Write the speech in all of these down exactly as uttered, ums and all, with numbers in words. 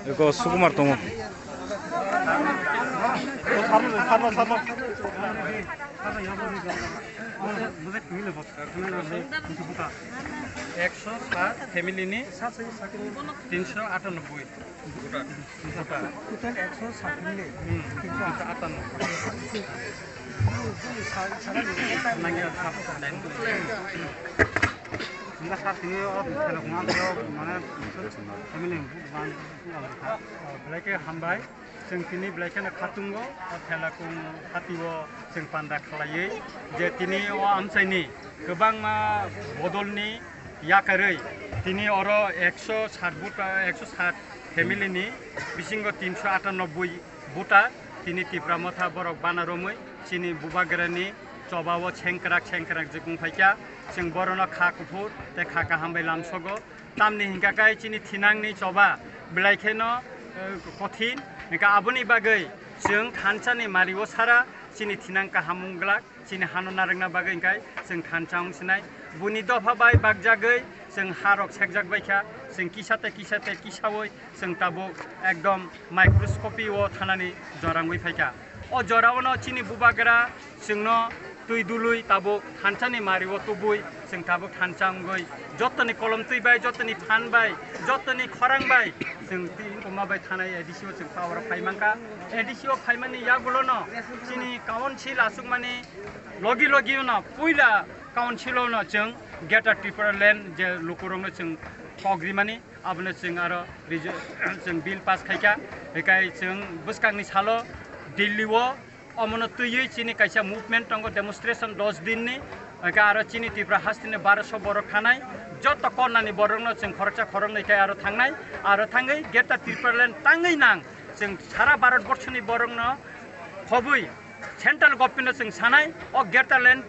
Eko Sukumar tongo. Ekso sat family ni tinsho atanoboi. Total ekso sat family. Hmm, tinsho atanoboi. Belai khe hambai, chwng tini belai kheno khatungo, o thela kung hati o chwng panda khlaiwi je tini o amchaini kwbangma bodolni yakarwi tini oro ekso sat buta, ekso sat family ni bisingo tinsho atanoboi buta tini Tipra Motha borok bana romwi chini bubagrani choba o sengkrak sengkrak jikung phaikha. Chwng borokno kha kuphur tei kha kaham bai lamsogo. Tamni hinkha khe chini thinangni choba belai kheno, eh, kothin. Hinkha aboni bagwi chwng thansa ni mari o sara chini thinang kaham wng glak. Chini hano narwkna bagwi hinkhe chwng thansa wng sinai. Buni dopha bai bakjagwi chwng ha rok sekjak bai kha. Chwng kisa tei kisa tei kisaui chwng tabuk ekdom microscopy o thanani jora wngwi phaikha. O jora o no chini bubagra chwngno twi dului tabuk thansa ni mari o tubui chwng tabuk thansa wngwi jotoni kolom twi bai, jotoni phan bai, jotoni khorang bai chwng twi wngkoma bai thanai A D C o chwng power o phai mankha. A D C o phaimani yagulo no chini council aswkmani logi logi no puila council o no chwng Greater Tripura Land je lukurok no chwng thok rimani abono chwng aro reject, chwng bill pass khaikha. Hikai chwng bwskangni salo Delhi o omono twiwi chini kaisa movement tongo, demonstration dos din ni. Hikai aro chini Tripura hasteni baroso borok thanai, joto kornani borokno chwng khoroksa khoroknwi khe aro thangnai, aro thangwi Greater Tripura Land tangwi nang chwng sara Bharat borsoni borokno khobwi Central government no chwng sanai, o Greater Land,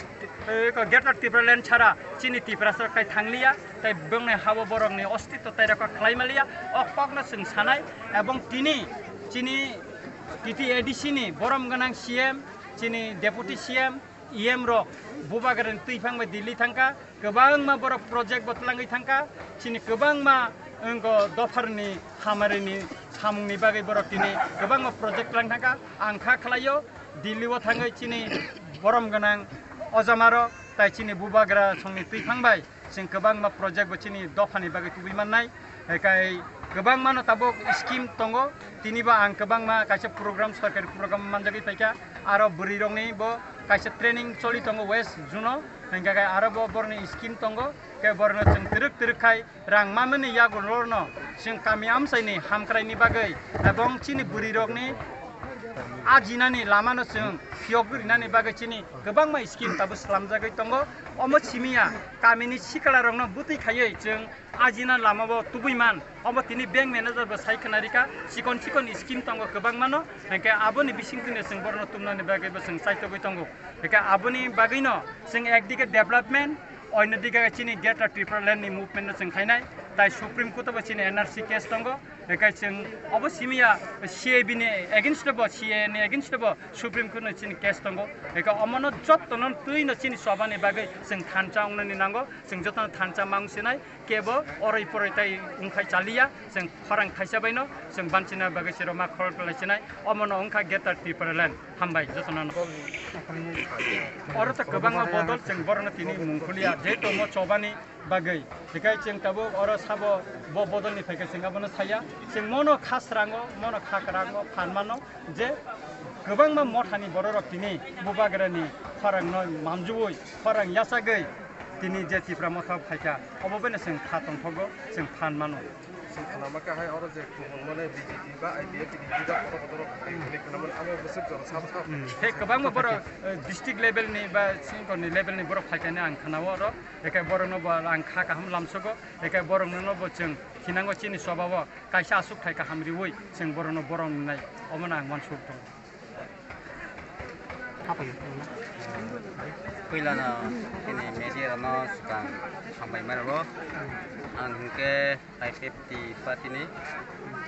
eh, Greater Tripura Land chara chini Tiprasa kai thangliya, tai bongni habo borokni ostitto tai rokha khlai maliya, o kokno chwng sanai, ebong tini chini T T A D C ni borom gwnang C M, chini Deputy C M, E M rok bubagrani twiphang bai Delhi thangkha, kwbangma borok project bo twlangwi thangkha, chini kwbangma wngkha dopharni hamarini samungni bagwi borok tini kwbangma project twlang thangkha. Ang kha khlaio, Delhi o thangwi chini borom gwnang ojamaro tai chini bubagra songni twiphang bai chwng kwbangma project bo chini dophani bagwi tubui mannai. Hikai kwbangmano tabuk scheme tongo, tini bo ang kwbangma kaisa program, sorkari program manjagwi paikha. Aro bwrwi rokni bo kaisa training choli tongo West Zone o, hinkhe aro bo borokni scheme tongo, khe borokno chwng twrwk twrwk khai rang mamani yagulo no chwng kami amchaini hamkraini bagwi ebong chini bwrwi rokni ajinani lamano chwng phiyok rinani bagwi chini kwbangma scheme tabuk slamjagwi tongo. Omo simiya kamini sikla rokno bwtwi khaiwi chwng ajina lama bo tubui man. Omo tini bank manager bo sai khna rikha, chikon chikon scheme tongo kwbangmano, hinkhe aboni bisingtwino chwng borokno tumnani bagwi bo chwng chaitogwi tongo. Hinkhe aboni bagwino chwng ekdike development, oinodike chini Greater Tripura Land ni movement no chwng khainai, tai Supreme Court o bo chini N R C case tongo. Hinkhe chwng obo simiya C A B ni against bo, C A A ni against bo Supreme Court no chini case tongo. Hinkhe omono jottono twino chini chobani bagwi chwng thansa wngnani nango, chwng jotono thansa mang sinai. Kebo oroi poroi tai wngkhai chaliya, chwng khorang thaisa baino chwng banchina bagwi chwrwma khorok lai chinai, omono wngkha Greater Tripura Land. Hambai jotono. Oro to kwbangma bodol chwng borokno tini mung khuliya, jehetu omo chobani bagwi. Hikai chwng tabuk oro sabo bo bodolni phaikhe chwng abono saya. Chwng mono kha srango, mono kha kwrango phan mano. Je kwbangma mothani bororok tini bubagrani khorangno manjui, khorang yachagwi tini je Tipra Motha phaikha, obo beno chwng kha tongthogo, chwng phan mano. Chwng khnama kahai oro je kubun mane B J P ba I P F ni leader kotor kotor rok phai hwnwi khna mano, abo bwswk jora sabo sabo. Hmm. Tei kwbangma borok, eh, district level ni ba senior ni level ni borok phaikha hinwi ang khnao oro, hinkhe borokno bo ang kha kaham lamsogo, hinkhe borokno bo chwng thinango chini chobao. Kaisa aswk thai kaham riui chwng borokno borom wngnai, omono ang uansuk tongo. Puilano chini media rokno swkang hambai ma rwo. Ang hinkhe five fifty party ni,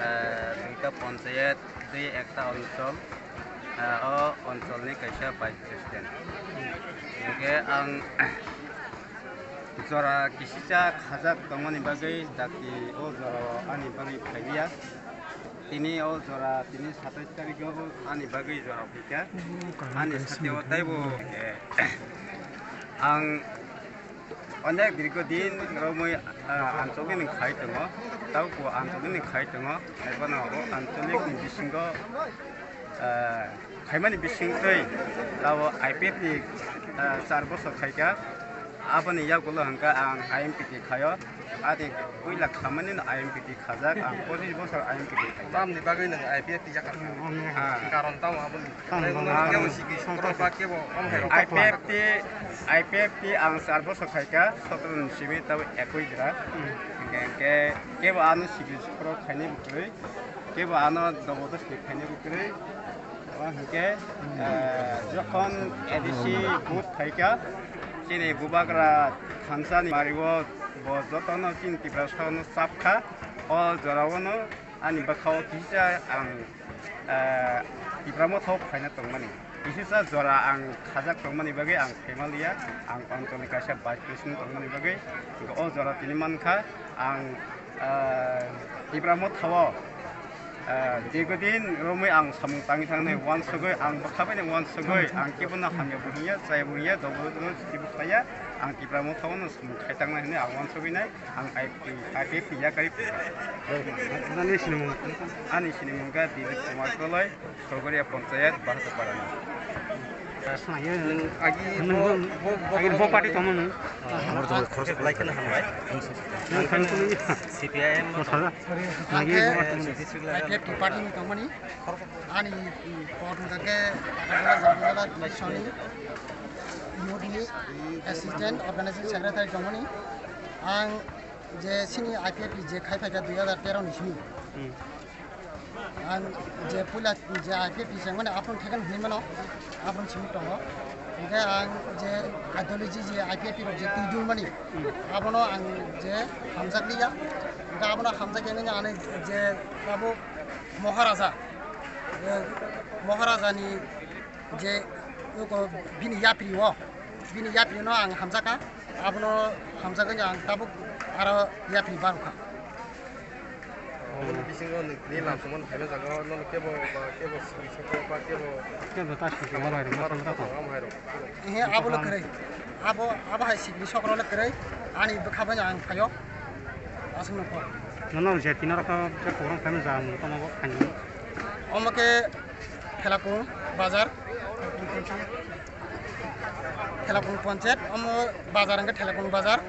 eh, duita panchayat, dui ekta onchol, eh, o onchol ni kaisa vice president. Hinkhe ang Jora kisisa khajak tongmani bagwi dakti o jorao ani bagwi phailiya. Tini o jora, tini satais tarikh o ani bagwi jora phaikha. Ani sateo taibo, eh, ang onek dirgo din romwi, ah, anchogini khai tongo. Taubo anchogini khai tongo. Ebono o ancholikni bisingo, ah, khaimani bisingtwi tabo I P F ni, ah, char bosor khaikha. Aboni yagulo hwnkha ang I M P T khaio. Adi puila khamani no I M P T khajak, ang pochis bosor I M P T khaijak. Tamni bagwi nwng I P F T yakha? Ah. Karon tamo aboni? Tamo bagwi. Kebo sigi sokrok ba kebo om hai rok? I P F T, I P F T ang char bosor khaikha, sotro ni simi tabo ekoi jora. Hmm. Hingke, hingke kebo ano sigi sokrok khainai bwtwi. Kebo ano dobodosti khainai bwtwi, o hwnkhe, eh, jokhon A D C vote phaikha, chini bubagra thansani mario bo jotono chini Tiprasano chapkha, o jorao no ani bwkhao kisa ang, eh, Tipra Motha o phaina tongmani. Kisisa jora ang khajak tongmani bagwi ang phaima liya, ang Ancholi kaisa vice president tongmani bagwi, o jora tini mankha ang, ah, Tipra Motha o, ah, dirgodin romwi ang samung tangwi thangnai uansugwi, ang bwkha bai uansugwi, ang kebono hamya bo hinya, chaya bo hinya, dobo dobo siti bo khlaiya, ang Tipra Motha o no samung khai tangnai hinwi ang uansugwi nai, ang I P F T yakarwi. Nani sinimung? Ani sinimung kha Dilip Kumar Koloi. Sorgoria Panchayat, Bahadur Parani. Agi bo, bo, bo, agi bo party tongmani. Amar jol khorok belai kheno hambai. Nwng khainwi tongmani. C P I M. Motha. Agi I P F T party ni tongmani. Ani, mm, pok hwnkha khe Agartala Jambulala Division ni youth ni assistant organizing secretary tongmani. Ang je sini I P F T je khai phaikha dui hazar tero ni simi. Hmm. Ang je puila je I P F T chengmani aphano thekhan hinwi mano, aphano simi tongo. Hingke ang je ideology je I P F T rok je twi dulmani, abono ang je hamjak liya. Hingke abono hamjak ya nini ani je tabuk Maharaja, eh, Maharaja ni je oko bini yapri o, bini yapri no ang hamjakha, abono hamjagwi ang tabuk aro yapri barokha. Aboni bisingo nwng tini lam songmani phaina jaga o nono kebo ba kebo sigi sokro ba kebo. Kebo ta sigi sokro bai rok, ma tong ta tong. Am hai rok. Ehe, abo le kwrwi. Abo, abo hai sigi sokro le kwrwi. Ani bwkha bai ang phaio. Aswk nokho. Nono je tino rok je program khaina jaga nwng tamo bo khaini. Omo khe Thelakung bazar. Thelakung ponchayat, omo bazar hwnkhe Thelakung bazar.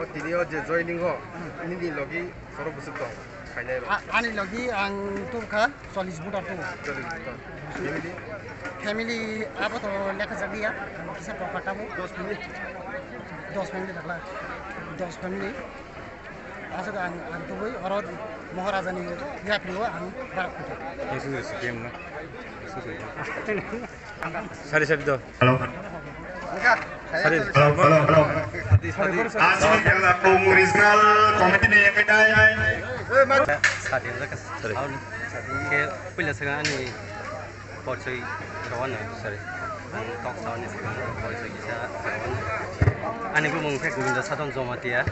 O tini o je joining o, nini logi soro bwswk tong, khainai rok? A-, ani logi ang tubukha chollish voter tubu. Chollish voter. Family? Family abo to lekha jak liya, kisa proper tabo. Dos family? Dos family dakla. Dos family. Aswk ang, ang tubui oro Maharaja ni yapri o ang barak kutu. Sari sari do. Hello. Sari. Hello, hello, hello. Aswk ang regional committee ni M P nai. Sari. Sari. Ke pila sanga ani Porsoi Rowana, sorry. Ang tok saoni sikang porsoi kisa Rowana. Ani bumung khe Govinda Sadon Jomatia.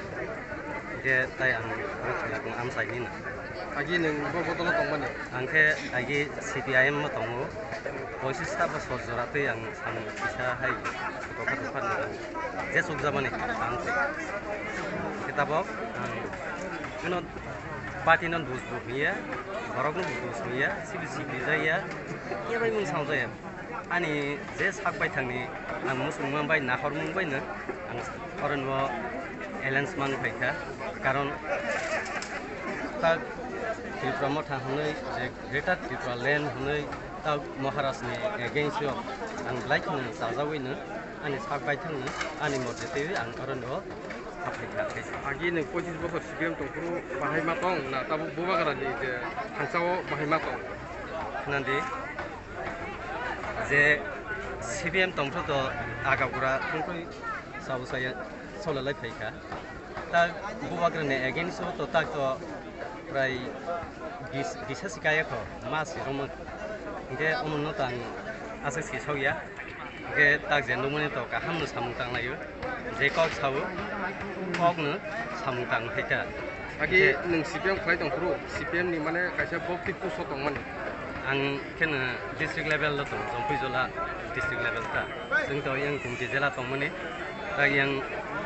Hingke tai ang Rothailakung amsai nino. Agi nwng bo bodolo tongmani? Ang khe agi C P I M o tongo. Poisis ta bosor jora twi ang samung kisa hai dopha dopha nang je sukjamani ang se. Kitabok ang ano Party no dos bo hiya, borok no dos hiya, sibi sibi jaya, yabai mung sao jaya. Ani je sak bai thangni ang muchungma bai nahor mung bai no ang oro no alliance mang phaikha, karon ta Tripura Motha hwnwi je Greater Tripura Land hwnwi ta Maharaj ni against o ang belai kheno chajawi no ani sak bai thangno ani morjete ang oro no Agi nwng pochis bosor C P M tongphuru bahai ma tong na tabuk bubagra ni je thangsao bahai ma tong? Khnadi je C P M tongphuru to agabura thungkhui sabo saya solalai phaikha. Ta bubagra ni against o to tak to prai bis, bisa sikaya kho ma siromon. Hingke omono tang aswk sisokya. Hwnkhe tak je nukmani to kaham no samung tang laio, je kok sao, kok no samung tang hai ta. Agi nwng C P M khlai tong phuru, C P M ni mane kaisa bokti puso tongmani. Ang kheno district level lo tong, Jampui Jola district level ta. Chwng to yang Kumti jela tongmani, ta yang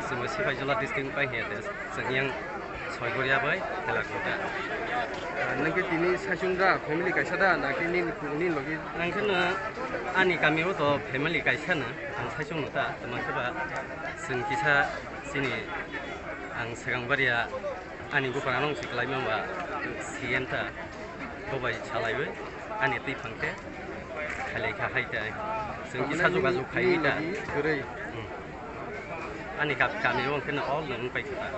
chwngbo Sipai Jola district pai hiya te. Chwng yang Soigoria bai Helakota. Nang khe tini saichung da, family kaisa da, na khe nini, nini logi? Ang kheno ani kami o to family kaisa no, ang saichung no ta, tama khe ba chwng kisa chini ang Swkangbaria ani bupra nong si klai mamba C M ta, bo bai salai bai ani twi phang khe khalai kha hai tai. Chwng kisa jogajog khai ta. Kwrwi. Hmm. Ani kap-, kami o kheno all no wng pai kha.